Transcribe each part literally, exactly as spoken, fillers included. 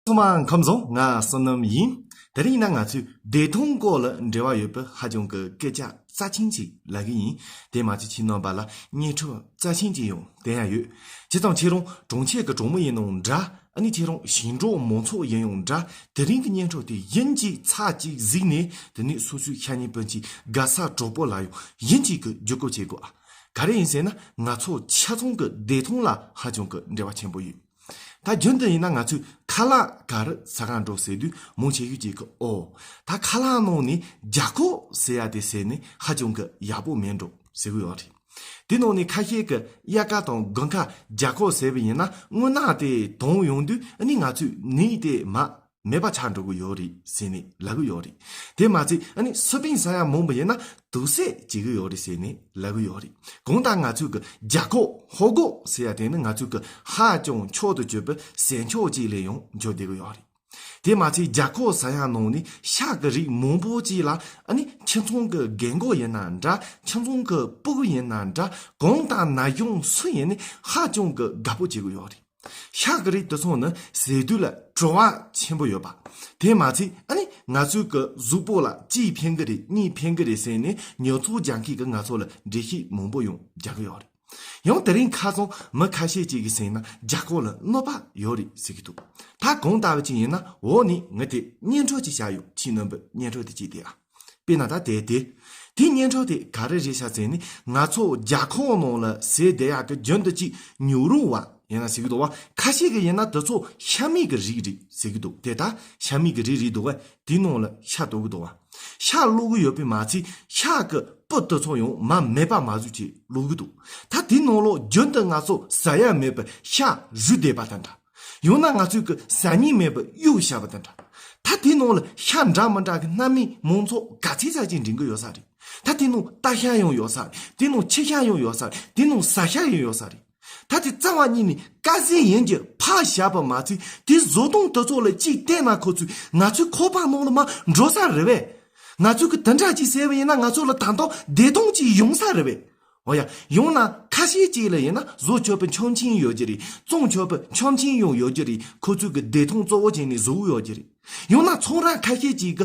ཚང་མ་ཁམས་བཟང་། ང་བསོད་ནམས་ཡིན། དེ་རིང་ན་ང་ཚོས་བདེ་ཐང་སྐོར་ལ་འབྲེལ་བ་ཡོད་པའི་ཧ་ཅང་གི་སྐད་ཆ་རྩ་ཆེན་ཅིག་ལབ་གི་ཡིན། དེ་མ་ཚད་ཁྱེད་རྣམ་པ་ལ་སྙན་ཁྲོད་རྩ་ཆེན་ཅིག་ཡང་བསྟན་ཡ་ཡོད། བྱས་ཙང་ཁྱེད་རང་གྲོང་ཁྱེར་གྱི་གྲོང་མི་ཡིན་ནའང་འདྲ། ཨ་ནི་ཁྱེད་རང་ཞིང་འབྲོག་མང་ཚོགས་ཡིན་ཡང་འདྲ། དེ་རིང་གི་སྙན་ཁྲོད་དེ་ཡིན་གཅིག་ཚ་གཅིག་གཟིགས་ནས། དེ་ནས་སོ་སོའི་ཤ་ཉེ་སྤུན་མཆེད་དགའ་ས་གྲོགས་པོ་ལ་ཡང་ཡིན་གཅིག་གི་བརྒྱུད་སྐུར་བྱེད་དགོས། ག་རེ་ཡིན་ཟེར་ན། ང་ཚོ་ཆ་ཚང་གི་བདེ་ཐང་ལ་ཧ་ཅང་གི་འབྲེལ་བ་ཆེན་པོ་ཡོད། ད་རྒྱུན་དུ་ཡིན་ན་ང་ཚོས་ཁ་ལག་ག་རེ་ཟ་ག་འགྲོ་ཟེར་དུས། མང་ཆེ་ཤོས་ཅིག་གིས་ཨོ། ད་ཁ་ལག་ནང་ནས་རྒྱ་ཁོག་ཟེར་ཡ་དེ་ཟས་ནས་ཧ་ཅང་གི་ཡག་པོ་མེད་འགྲོ་ཟེར་གི་ཡོད་རེད། དེ་ནང་ནས་ཁ་ཤས་ཀྱིས་དབྱར་ཁ་དང་དགུན་ཁ་རྒྱ་ཁོག་ཟས་པ་ཡིན་ན། རྔུལ་ནག་དེ་དྭངས་ཡོང་དུས། ཨ་ནི་ང་ཚོའི་ནད་དེ་མར་མེད་པ་ཆགས་འགྲོ་གི་ཡོད་རེད་ཟེར་ནས་ལབ་གི་ཡོད་རེད། དེ་མ་ཚད་ཨ་ནི་སི་པན་ཟ་ཡ་མང་པོ་ཡིན་ན་དུག་སེལ་བྱེད་གི་ཡོད་རེད་ཟེར་ནས་ལབ་གི་ཡོད་རེད། གང་ལྟར་ང་ཚོའི་གི་རྒྱ་ཁོག་ཧོ་སྒོག་ཟེར་ཡ་དེ་ནི་ང་ཚོའི་གི་ཧ་ཅང་མཆོག་ཏུ་གྱུར་པའི་ཟས་མཆོག་ཅིག་ལ་ཡང་འགྱུར་བསྡད་གི་ཡོད་རེད། དེ་མ་ཚད་རྒྱ་ཁོག་ཟ་ཡ་ནང་ནས་ཤ་གི་རིགས་མང་པོ་ཅིག་ལ། ཨ་ནི་ཁྱིམ་ཚང་གི་རྒན་གོག་ཡིན་ན་འདྲ། ཁྱིམ་ཚང་གི་སྤུ་གུ་ཡིན་ན་འདྲ། གང་ལྟར་ན་གཞོན་སུ་ཡིན་ནའང་ཧ་ཅང་གི་དགའ་པོ་བྱེད་གི་ཡོད་རེད། ཤ་གི་རིགས་དེ་ཚོ་ནི་ཟས་དུས་ལ་བྲོ་བ་ཆེན་པོ་ཡོད་པ། དེ་མ་ཚད་ཨ་ནི་ང་ཚོའི་གི་གཟུགས་པོ་ལ་གཅིག་ཕན་གི་རེད། གཉིས་ཕན་གི་རེད་ཟེར་ནས་ཉར་ཚགས་རྒྱག་མཁན་གྱིས་ང་ཚོ་ལ་འགྲེལ་བཤད་མང་པོ་ཡང་རྒྱག་གི་ཡོད་རེད། ཡང་དེ་རིང་ཁ་སང་མི་ཁ་ཤས་ཅིག་གིས་ཟེར་ན། རྒྱ་ཁོག་ལ་གནོད་པ་ཡོད་རེད་ཟེར་གི་འདུག། ད་གང་ལྟ་བུ་ཅིག་ཡིན་ན། འོག་ནས་ངས་དེ་སྙན་ཐོ་ཅིག་བཞག་ཡོད། ཁྱེད་རྣམ་པས་སྙན་ཐོ་དེ་ཅིག་བལྟས་ཨ། དཔེར་ན་ད་དེ་དེ། དེའི་སྙན་ཐོ་དེ་ག་རེ་རེད་ཤག་ཟེར་ན། ང་ཚོ་རྒྱ་ཁོག་ནང་ལ་ཟས་བསྡད་ཡག་གི་རྒྱུན་དུ་ཅིག་ཉུང་རུ་བ་ཡིན་ན་ཟེར་གི་འདུག་བ། ཁ་ཤས་ཀྱིས་ཡིན་ན་དེ་ཚོ་ཤ་མིག་གི་རིགས་རེད་ཟེར་གི་འདུག། དེ་ད་ཤ་མིག་གི་རིགས་རེད་འདུག་བ། དེའི་ནང་ལ་ཤ་གཏོགས་གི་འདུག་བ། ཤ་བླུགས་གི་ཡོད་པས་མ་ཚད། ཤ་གི་སྤུ་དེ་ཚོ་ཡང་མར་མེད་པ་མ་བཟོས་ཅིག་བླུགས་གི་འདུག། ད་དེའི་ནང་ལོགས་རྒྱུན་དུ་ང་ཚོ་ཟ་ཡ་མེད་པའི་ཤ་རུལ་བསྡད་པ་དང་འདྲ། ཡང་ན་ང་ཚོས་གི་ཟ་སྙིང་མེད་པའི་གཡུག་བཞག་པ་དང་འདྲ། ད་དེའི་ནང་ལ་ཤ་འདྲ་མི་འདྲ་གི་སྣ་མིན་མང་ཚོགས་ག་ཚད་ཙམ་ཅིག་འདྲེན་གི་ཡོད་ས་རེད། ད་དེའི་ནང་རྟ་ཤ་ཡང་ཡོད་ས་རེད། དེའི་ནང་ཁྱི་ཤ་ཡང་ཡོད་ས་རེད། དེའི་ནང་ཟ་ཤ་ཡང་ཡོད་ས་རེད། ད་དེ་རྩ་བ་ཉིད་ནས་དཀའ་ཟས་ཡིན་གྱི་ཕར་བཞག་པ་མ་ཚད། དེ་བཟོ་སྟངས་དེ་ཚོ་ལ་གཅིག་བལྟས་ན། ཁོ་ཚོས་ང་ཚོའི་ཁོག་པ་ནང་ལ་མར་འགྲོ་ས་རེད་པས། ང་ཚོས་གི་དེ་འདྲ་ཅིག་ཟས་པ་ཡིན་ན་ང་ཚོ་ལ་ད་དུང་བདེ་ཐང་ཅིག་ཡོང་ས་རེད་པས། འོ་ཡ། ཡང་ན་ཁ་ཤས་ཅིག་ལ་ཡིན་ན་བཟོ་ཆོག་པའི་ཆོག་མཆན་ཡོད་ཀྱི་རེད། བཙོང་ཆོག་པའི་ཆོག་མཆན་ཡང་ཡོད་ཀྱི་རེད། ཁོ་ཚོས་གི་བདེ་ཐང་གཙོ་བོ་བྱས་ནས་བཟོ་གི་ཡོད་ཀྱི་རེད། ཡང་ན་ཚོང་ར་ཁ་ཤས་ཅིག་གི་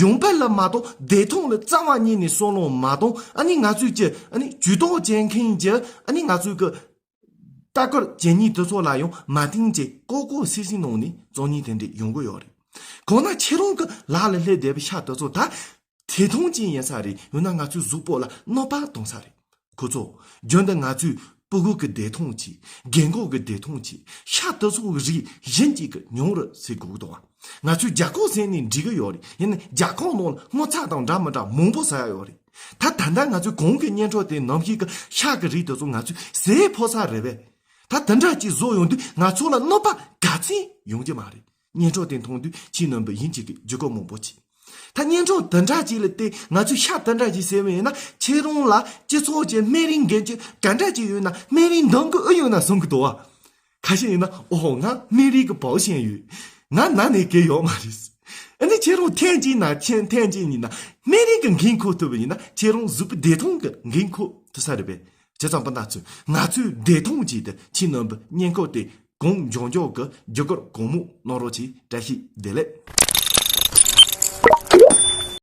ཡོང་འབབ་ལ་མ་གཏོགས། བདེ་ཐང་ལ་རྩ་བ་ཉིད་ནས་བསམ་བློ་མ་གཏོང་། ཨ་ནི་ང་ཚོས་ཀྱི་ཨ་ནི་ཇུས་གཏོགས་བྱེད་མཁན་གྱི་ཨ་ནི་ང་ཚོས་གི་ལྟ་སྐོར་བྱེད་མཁན་དེ་ཚོ་ལ་ཡང་མ་བསྟན་བྱས། ལྐོག་ལྐོག་སིལ་སིལ་ནང་ནས་བཙོང་མཁན་དེ་འདྲས་ཡོང་གི་ཡོད་རེད། གང་ན་ཁྱེད་རང་གི་ལག་ལ་སླེབས་བསྡད་པའི་ཤ་དེ་ཚོ་ད་བདེ་ཐང་ཅན་ཡིན་ས་རེད། ཡང་ན་ང་ཚོའི་གཟུགས་པོ་ལ་གནོད་པ་གཏོང་ས་རེད། ཁོ་ཚོ་རྒྱུན་དུ་ང་ཚོའི་སྤུ་གུ་གི་བདེ་ཐང་ཆེད། རྒན་གོག་གི་བདེ་ཐང་ཆེད། ཤ་དེ་ཚོ་གི་རིགས་གཞན་གཅིག་གི་ཉུང་རུ་ཟེར་དགོས་ཀྱི་འདུག་བ། ང་ཚོས་རྒྱ་ཁོག་ཟས་ནས་འགྲིག་གི་ཡོད་རེད། ཡིན་ནའི་རྒྱ་ཁོག་ནང་ལ་སྔོ་ཚལ་དང་འདྲ་མི་འདྲ་མང་པོ་ཟ་ཡ་ཡོད་རེད། ད་ད་ལྟ་ང་ཚོས་གོང་གི་སྙན་ཐོ་དེ་ནང་བཞིན་གྱི་ཤ་གི་རིགས་དེ་ཚོ་ང་ཚོས་ཟས་ཕོད་ས་རེད་པས། ད་དེ་འདྲ་ཅིག་བཟོ་ཡོང་དུས་ང་ཚོ་ལ་གནོད་པ་ག་ཚད་ཡོང་གི་མ་རེད། སྙན་ཐོ་དེ་མཐོང་དུས་ཁྱེད་རྣམ་པས་ཡིན་གཅིག་གི་བརྒྱུད་སྐུར་མང་པོ་བྱེད། ད་སྙན་ཐོ་དེ་འདྲ་ཅིག་ལ་བལྟས། ང་ཚོས་ཤ་དེ་འདྲ་ཅིག་ཟས་པ་ཡིན་ན། ཁྱེད་རང་ལ་སྤྱི་ཚོགས་ཀྱི་སྨན་རིན་འགན་ཅིག་ག་འདྲ་ཅིག་ཡོད་ན། སྨན་རིན་འདང་གི་ཨེ་ཡོད་ན་བསམ་གི་འདུག་བ། ཁ་ཤས་ཡིན་ན། ཨོ་ཧོ། ང་སྨན་རིན་གྱི་保险ཡོད། ང་ན་ནས་གི་ཡོད་མ་རེད། ཨ་ནི་ཁྱེད་རང་ཐེངས་གཅིག་ན་ཆེན་ཐེངས་གཅིག་གཉིས་ན་སྨན་རིན་གྱི་འགན་འཁུར་ཐུབ་པ་ཡིན་ན། ཁྱེད་རང་གཟུགས་པོ་བདེ་ཐང་གི་འགན་འཁུར་ཐུབ་ས་རེད་པས། བྱས་ཙང་སྤུན་ཟླ་ཚོས་ང་ཚོའི་བདེ་ཐང་ཆེད་དུ་ཁྱེད་རྣམ་པས་སྙན་ཁོག་དེ་གང་མགྱོགས་མགྱོགས་ཀྱི་བརྒྱུད་སྐུར་གང་མང་གནང་རོགས་གྱིས། བཀྲ་ཤིས་བདེ་ལེགས།